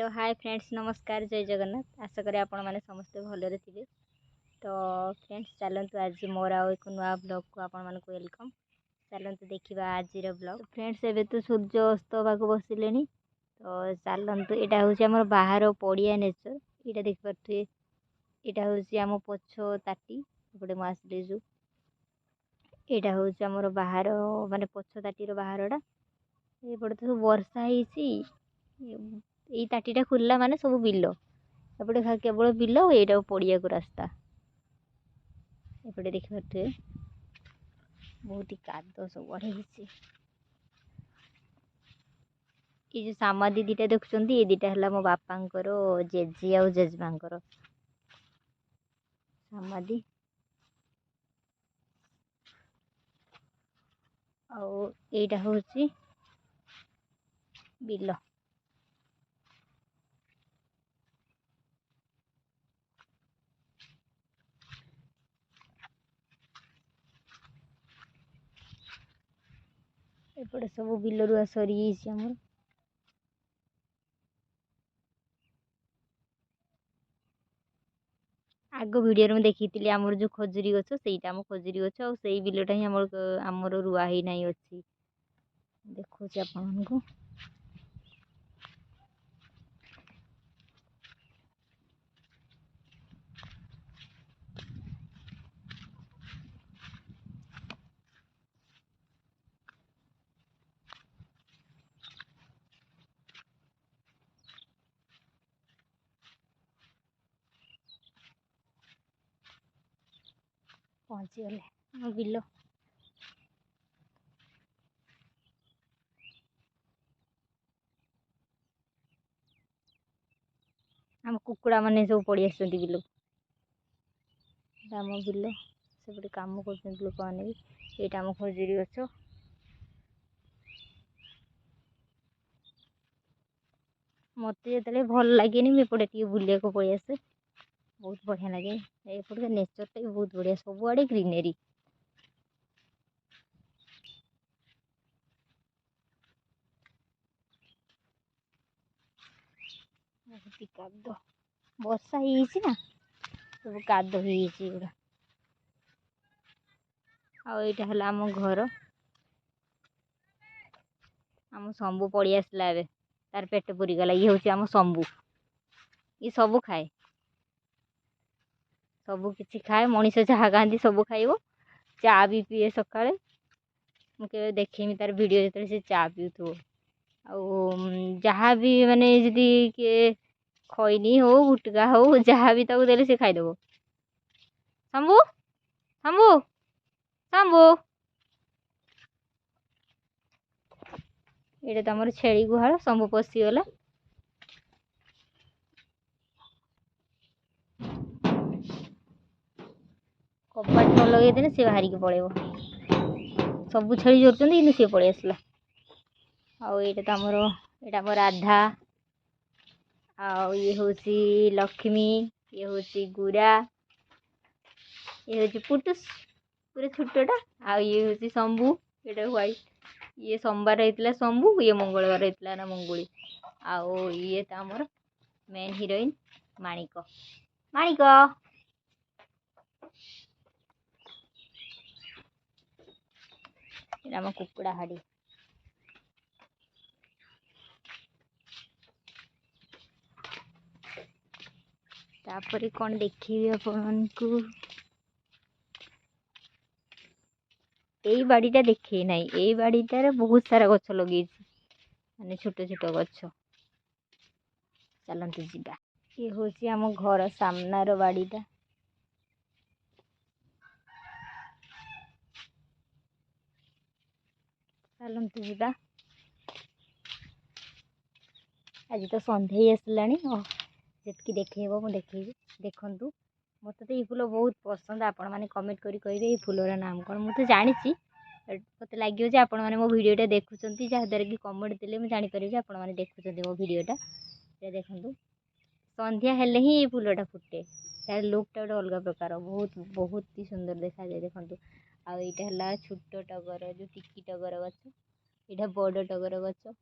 Hello hi friends, ନମସ୍କାର, ଜୟ ଜଗନ୍ନାଥ। ଆଶା କରେ ଆପଣମାନେ ସମସ୍ତେ ଭଲରେ ଥିବେ। ତ ଫ୍ରେଣ୍ଡସ୍, ଚାଲନ୍ତୁ ଆଜି ମୋର ଆଉ ଏକ ନୂଆ ବ୍ଲଗ୍କୁ ଆପଣମାନଙ୍କୁ welcome. ଚାଲନ୍ତୁ ଦେଖିବା ଆଜିର ବ୍ଲଗ୍। ଫ୍ରେଣ୍ଡସ୍, ଏବେ ତ ସୂର୍ଯ୍ୟ ଅସ୍ତ ହେବାକୁ ବସିଲେଣି। ତ ଚାଲନ୍ତୁ, ଏଇଟା ହେଉଛି ଆମର ବାହାର ପଡ଼ିଆ ନେଚର୍। ଏଇଟା ଦେଖିପାରୁଥିବେ, ଏଇଟା ହେଉଛି ଆମ ପଛ ତାଟି। ଏପଟେ ମୁଁ ଆସିଲି ଯେଉଁ, ଏଇଟା ହେଉଛି ଆମର ବାହାର, ମାନେ ପଛ ତାଟିର ବାହାରଟା। ଏପଟେ ତ ସବୁ ବର୍ଷା ହେଇଛି। ଏଇ ତାଟିଟା ଖୋଲିଲା ମାନେ ସବୁ ବିଲ, ଏପଟେ କେବଳ ବିଲ। ଏଇଟା ପଡ଼ିଆକୁ ରାସ୍ତା। ଏପଟେ ଦେଖିପାରୁଥିବେ ବହୁତ କାଦ ସବୁଆଡ଼େ ହେଇଛି। ଏଇ ଯେଉଁ ସାମାଧି ଦୁଇଟା ଦେଖୁଛନ୍ତି, ଏ ଦୁଇଟା ହେଲା ମୋ ବାପାଙ୍କର ଜେଜେ ଆଉ ଜେଜେମାଙ୍କର ସମାଧି। ଆଉ ଏଇଟା ହେଉଛି ବିଲ। ଏପଟେ ସବୁ ବିଲ ରୁଆ ସରିଯାଇଛି ଆମର। ଆଗ ଭିଡ଼ିଓରେ ମୁଁ ଦେଖିଥିଲି ଆମର ଯେଉଁ ଖଜୁରୀ ଗଛ, ସେଇଟା ଆମ ଖଜୁରୀ ଗଛ। ଆଉ ସେଇ ବିଲଟା ହିଁ ଆମର ରୁଆ ହେଇନାହିଁ ଅଛି। ଦେଖାଉଛି ଆପଣମାନଙ୍କୁ। ପହଞ୍ଚିଗଲେ ଆମ ବିଲ। ଆମ କୁକୁଡ଼ା ମାନେ ସବୁ ପଳେଇ ଆସିଛନ୍ତି ବିଲକୁ। ଆମ ବିଲ ସେପଟେ କାମ କରୁଛନ୍ତି ଲୋକମାନେ ବି। ଏଇଟା ଆମ ଖଜୁରୀ ଗଛ। ମୋତେ ଯେତେବେଳେ ଭଲ ଲାଗେନି, ମୁଁ ଏପଟେ ଟିକେ ବୁଲିବାକୁ ପଳେଇ ଆସେ। ବହୁତ ବଢ଼ିଆ ଲାଗେ। ଏପଟେ ନେଚର୍ଟା ବି ବହୁତ ବଢ଼ିଆ, ସବୁଆଡ଼େ ଗ୍ରିନେରୀ। ବହୁତ କାଦ, ବର୍ଷା ହେଇଯାଇଛି ନା, ସବୁ କାଦ ହେଇଯାଇଛି ଏଗୁଡ଼ା। ଆଉ ଏଇଟା ହେଲା ଆମ ଘର। ଆମ ଶମ୍ଭୁ ପଳେଇ ଆସିଲା ଏବେ, ତାର ପେଟ ପୁରିଗଲା। ଇଏ ହେଉଛି ଆମ ଶମ୍ଭୁ। ଇଏ ସବୁ ଖାଏ, ସବୁ କିଛି ଖାଏ। ମଣିଷ ଯାହା ଖାଆନ୍ତି ସବୁ ଖାଇବ। ଚା ବି ପିଏ ସକାଳେ। ମୁଁ କେବେ ଦେଖେଇମି ତାର ଭିଡ଼ିଓ ଯେତେବେଳେ ସେ ଚା ପିଉଥିବ। ଆଉ ଯାହା ବି ମାନେ ଯଦି କିଏ ଖଇନି ହଉ, ଗୁଟକା ହଉ, ଯାହା ବି ତାକୁ ଦେଲେ ସେ ଖାଇଦେବ। ଶମ୍ଭୁ, ଶମ୍ଭୁ, ଶମ୍ଭୁ। ଏଇଟା ତ ଆମର ଛେଳି ଗୁହାଳ। ଶମ୍ଭୁ ପଶିଗଲା। କବାଟ ନ ଲଗେଇଦେଲେ ସେ ବାହାରିକି ପଳେଇବ। ସବୁ ଛେଳି ଚରୁଛନ୍ତି, କିନ୍ତୁ ସିଏ ପଳେଇ ଆସିଲା। ଆଉ ଏଇଟା ତ ଆମର, ଏଇଟା ଆମ ରାଧା। ଆଉ ଇଏ ହେଉଛି ଲକ୍ଷ୍ମୀ, ଇଏ ହେଉଛି ଗୁରା, ଇଏ ହେଉଛି ପୁଟୁସ ପୁରା ଛୋଟଟା। ଆଉ ଇଏ ହେଉଛି ଶମ୍ଭୁ, ଏଇଟା ହ୍ୱାଇଟ୍। ଇଏ ସୋମବାର ହେଇଥିଲା ଶମ୍ଭୁ, ଇଏ ମଙ୍ଗଳବାର ହେଇଥିଲା ନା ମଙ୍ଗୁଳି। ଆଉ ଇଏ ତ ଆମର ମେନ୍ ହିରୋଇନ୍ ମାଣିକ। ମାଣିକ, ଏଇଟା ଆମ କୁକୁଡ଼ା ହାଡ଼ି। ତାପରେ କ'ଣ ଦେଖେଇବି ଆପଣମାନଙ୍କୁ? ଏଇ ବାଡ଼ିଟା ଦେଖେଇ ନାହିଁ। ଏଇ ବାଡ଼ିଟାରେ ବହୁତ ସାରା ଗଛ ଲଗେଇଛି, ମାନେ ଛୋଟ ଛୋଟ ଗଛ। ଚାଲନ୍ତୁ ଯିବା। ଇଏ ହେଉଛି ଆମ ଘର ସାମ୍ନାର ବାଡ଼ିଟା। ଚାଲନ୍ତୁ ଯିବା। ଆଜି ତ ସନ୍ଧ୍ୟା ହେଇ ଆସିଲାଣି। ଯେତିକି ଦେଖେଇବ ମୁଁ ଦେଖେଇବି। ଦେଖନ୍ତୁ, ମୋତେ ତ ଏଇ ଫୁଲ ବହୁତ ପସନ୍ଦ। ଆପଣମାନେ କମେଣ୍ଟ କରି କହିବେ ଏଇ ଫୁଲର ନାମ କ'ଣ। ମୁଁ ତ ଜାଣିଛି, ମୋତେ ଲାଗିବ ଯେ ଆପଣମାନେ ମୋ ଭିଡ଼ିଓଟା ଦେଖୁଛନ୍ତି, ଯାହାଦ୍ୱାରା କି କମେଣ୍ଟ ଦେଲେ ମୁଁ ଜାଣିପାରିବି ଯେ ଆପଣମାନେ ଦେଖୁଛନ୍ତି ମୋ ଭିଡ଼ିଓଟା। ଏଇଟା ଦେଖନ୍ତୁ, ସନ୍ଧ୍ୟା ହେଲେ ହିଁ ଏଇ ଫୁଲଟା ଫୁଟେ। ତାର ଲୁକ୍ଟା ଗୋଟେ ଅଲଗା ପ୍ରକାର, ବହୁତ ବହୁତ ହି ସୁନ୍ଦର ଦେଖାଯାଏ। ଦେଖନ୍ତୁ, ଆଉ ଏଇଟା ହେଲା ଛୋଟ ଟଗର, ଯେଉଁ ଟିକି ଟଗର ଗଛ। ଏଇଟା ବଡ଼ ଟଗର ଗଛ।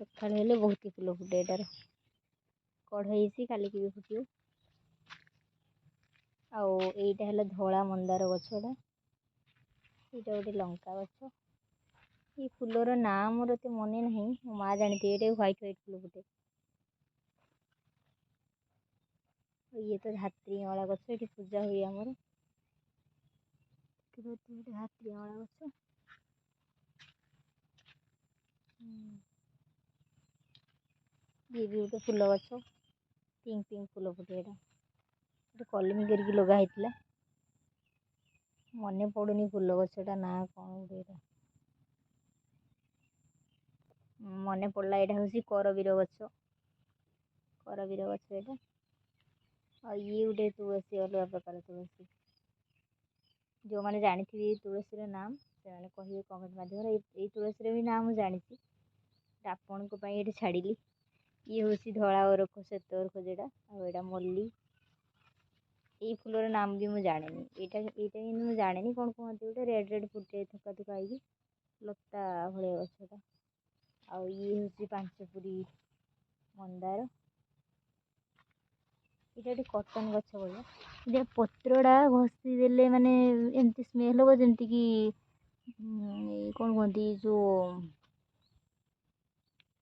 ସକାଳ ହେଲେ ବହୁତ ଫୁଲ ଫୁଟେ ଏଟାର। କଢ଼ ହେଇଛି, କାଲିକି ବି ଫୁଟିବ। ଆଉ ଏଇଟା ହେଲା ଧଳା ମନ୍ଦାର ଗଛଟା। ଏଇଟା ଗୋଟେ ଲଙ୍କା ଗଛ। ଏଇ ଫୁଲର ନାଁ ମୋର ଏତେ ମନେ ନାହିଁ, ମୋ ମା ଜାଣିଥିବେ। ଏଇଟା ହ୍ୱାଇଟ୍ ହ୍ୱାଇଟ୍ ଫୁଲ ଫୁଟେ। ଇଏ ତ ଧାତ୍ରୀ ଅଁଳା ଗଛ, ଏଠି ପୂଜା ହୁଏ ଆମର। ଗୋଟେ ଧାତ୍ରୀ ଅଁଳା ଗଛ। ଇଏ ବି ଗୋଟେ ଫୁଲ ଗଛ, ପିଙ୍କ ପିଙ୍କ ଫୁଲ ଫୁଟେ ଏଇଟା। ଗୋଟେ କଲମି କରିକି ଲଗା ହେଇଥିଲା, ମନେ ପଡ଼ୁନି ଫୁଲ ଗଛଟା ନାଁ କ'ଣ ଗୋଟେ। ଏଇଟା ମନେ ପଡ଼ିଲା, ଏଇଟା ହେଉଛି କରବୀର ଗଛ। କରବୀର ଗଛ ଏଇଟା। ଆଉ ଇଏ ଗୋଟେ ତୁଳସୀ, ଅଲଗା ପ୍ରକାର ତୁଳସୀ। ଯେଉଁମାନେ ଜାଣିଥିବେ ଏଇ ତୁଳସୀର ନାମ, ସେମାନେ କହିବେ କମେଣ୍ଟ ମାଧ୍ୟମରେ। ଏଇ ତୁଳସୀର ବି ନାଁ ମୁଁ ଜାଣିଛି, ଆପଣଙ୍କ ପାଇଁ ଏଇଠି ଛାଡ଼ିଲି। ଇଏ ହେଉଛି ଧଳା ଅରଖ, ଶ୍ଵେତ ଅରଖ ଯେଉଁଟା। ଆଉ ଏଇଟା ମଲ୍ଲି। ଏଇ ଫୁଲର ନାମ ବି ମୁଁ ଜାଣିନି। ଏଇଟା କିନ୍ତୁ ମୁଁ ଜାଣିନି କ'ଣ କୁହନ୍ତି। ଗୋଟେ ରେଡ଼୍ ରେଡ଼୍ ଫୁଟେ ଥୋକା ଥୋକା ହେଇକି, ଲତା ଭଳିଆ ଗଛଟା। ଆଉ ଇଏ ହେଉଛି ପାଞ୍ଚପୁରୀ ମନ୍ଦାର। ଏଇଟା ଗୋଟେ କଟନ ଗଛ ଭଳିଆ। ଯେ ପତ୍ରଟା ଘଷି ଦେଲେ ମାନେ ଏମିତି ସ୍ମେଲ୍ ହେବ, ଯେମିତିକି କ'ଣ କୁହନ୍ତି, ଯେଉଁ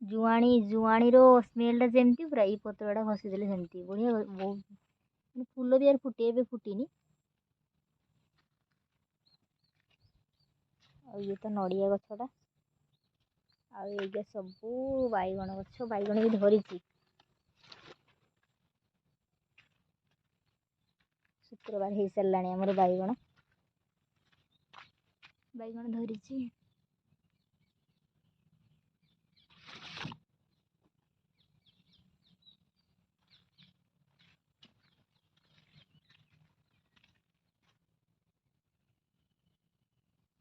ଜୁଆଣି, ଜୁଆଣିର ସ୍ମେଲ୍ଟା ଯେମିତି, ପୁରା ଏଇ ପତ୍ରଟା ଘଷିଦେଲେ ସେମିତି। ବଢ଼ିଆ ବହୁତ ମାନେ ଫୁଲ ବି ଫୁଟେ, ଏବେ ଫୁଟିନି। ଆଉ ଇଏ ତ ନଡ଼ିଆ ଗଛଟା। ଆଉ ଏଇଟା ସବୁ ବାଇଗଣ ଗଛ, ବାଇଗଣ ବି ଧରିଛି। ଶୁକ୍ରବାର ହେଇସାରିଲାଣି, ଆମର ବାଇଗଣ ଧରିଛି।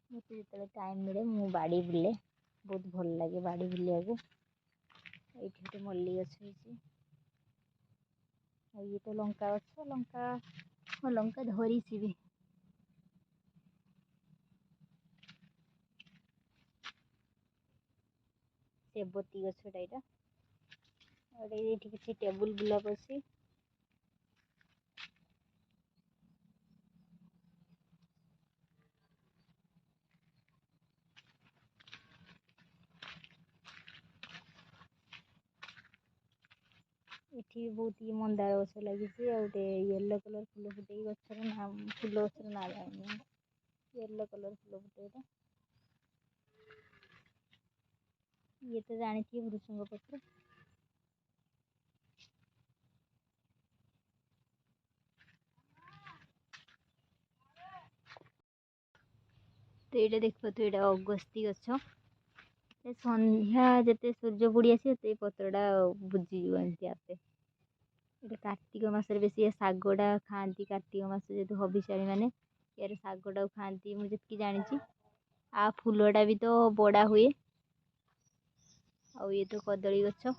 ମୋତେ ଯେତେବେଳେ ଟାଇମ୍ ମିଳେ, ମୁଁ ବାଡ଼ି ବୁଲେ। ବହୁତ ଭଲ ଲାଗେ ବାଡ଼ି ବୁଲିବାକୁ। ଏଇଠି ଗୋଟେ ମଲ୍ଲି ଗଛ ହେଇଛି। ଆଉ ଇଏ ତ ଲଙ୍କା ଗଛ। ଲଙ୍କା, ହଁ, ଲଙ୍କା ଧରିଛି ବି। ସେବତୀ ଗଛଟା ଏଇଟା। ଆଉ ଏଇଠି କିଛି ଟେବୁଲ ଗୋଲାପ ଅଛି। ଏଠି ବି ବହୁତ ଇଏ ମନ୍ଦାର ଗଛ ଲାଗିଛି। ଆଉ ଗୋଟେ ୟେଲୋ କଲର୍ ଫୁଲ ଫୁଟେ, ଗଛର ନାଁ, ଫୁଲ ଗଛର ନାଁ ଜାଣିନି। ୟେଲୋ କଲର୍ ଫୁଲ ଫୁଟେ ଏଇଟା। ଇଏ ତ ଜାଣିଥିବେ ଭୃଷଙ୍ଗ ପତ୍ର। ତ ଏଇଟା ଦେଖିପାରୁଥିବେ, ଏଇଟା ଅଗସ୍ତି ଗଛ। ସନ୍ଧ୍ୟା ଯେତେ ସୂର୍ଯ୍ୟ ବୁଡ଼ି ଆସିବ, ସେଇ ପତ୍ରଟା ବୁଜିଯିବ ଏମିତି ଆପେ। ଏଇଟା କାର୍ତ୍ତିକ ମାସରେ ବେଶୀ ଏ ଶାଗଟା ଖାଆନ୍ତି। କାର୍ତ୍ତିକ ମାସ ଯେହେତୁ, ହବିଷାଳୀ ମାନେ ୟାର ଶାଗଟାକୁ ଖାଆନ୍ତି, ମୁଁ ଯେତିକି ଜାଣିଛି। ଆଉ ଫୁଲଟା ବି ତ ବଡ଼ା ହୁଏ। ଆଉ ଇଏ ତ କଦଳୀ ଗଛ।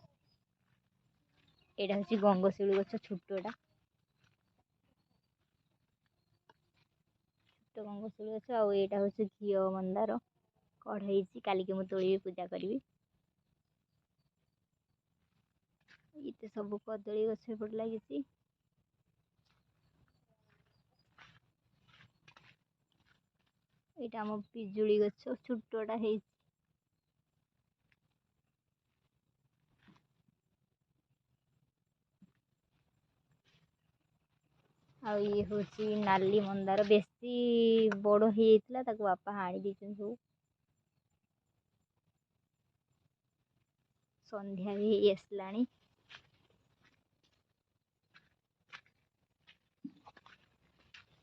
ଏଇଟା ହେଉଛି ଗଙ୍ଗଶିଉଳି ଗଛ, ଛୋଟଟା, ଛୋଟ ଗଙ୍ଗଶିଉଳି ଗଛ। ଆଉ ଏଇଟା ହେଉଛି ଘିଅ ମନ୍ଦାର, କଢ଼ ହେଇଛି, କାଲିକି ମୁଁ ତୋଳିବି, ପୂଜା କରିବି। ଏତେ ସବୁ କଦଳୀ ଗଛ ଏପଟେ ଲାଗିଛି। ଏଇଟା ଆମ ପିଜୁଳି ଗଛ, ଛୋଟଟା ହେଇଛି। ଆଉ ଇଏ ହେଉଛି ନାଲି ମନ୍ଦାର, ବେଶୀ ବଡ଼ ହେଇଯାଇଥିଲା, ତାକୁ ବାପା ହାଣି ଦେଇଛନ୍ତି ସବୁ। ସନ୍ଧ୍ୟା ବି ହେଇ ଆସିଲାଣି।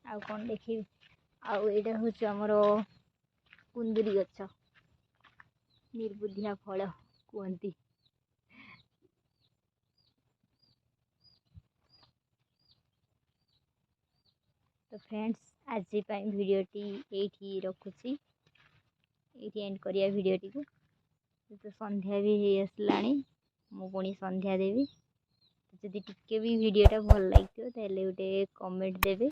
ଆଉ କ'ଣ ଦେଖିବି? ଆଉ ଏଇଟା ହେଉଛି ଆମର କୁନ୍ଦୁରି ଗଛ, ନିର୍ବୁଦ୍ଧିଆ ଫଳ କୁହନ୍ତି। ତ ଫ୍ରେଣ୍ଡସ୍, ଆଜି ପାଇଁ ଭିଡ଼ିଓଟି ଏଇଠି ରଖୁଛି। ଏଇଠି ଏଣ୍ଡ କରିବା ଭିଡ଼ିଓଟିକୁ। ତ ସନ୍ଧ୍ୟା ବି ହେଇ ଆସିଲାଣି, ମୁଁ ପୁଣି ସନ୍ଧ୍ୟା ଦେବି। ଯଦି ଟିକେ ବି ଭିଡ଼ିଓଟା ଭଲ ଲାଗିଥିବ, ତାହେଲେ ଗୋଟେ କମେଣ୍ଟ ଦେବେ।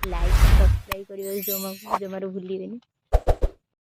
ଲାଇକ୍, ସବସ୍କ୍ରାଇବ୍ କରିବାକୁ ଜମା ଜମାରୁ ଭୁଲିବେନି।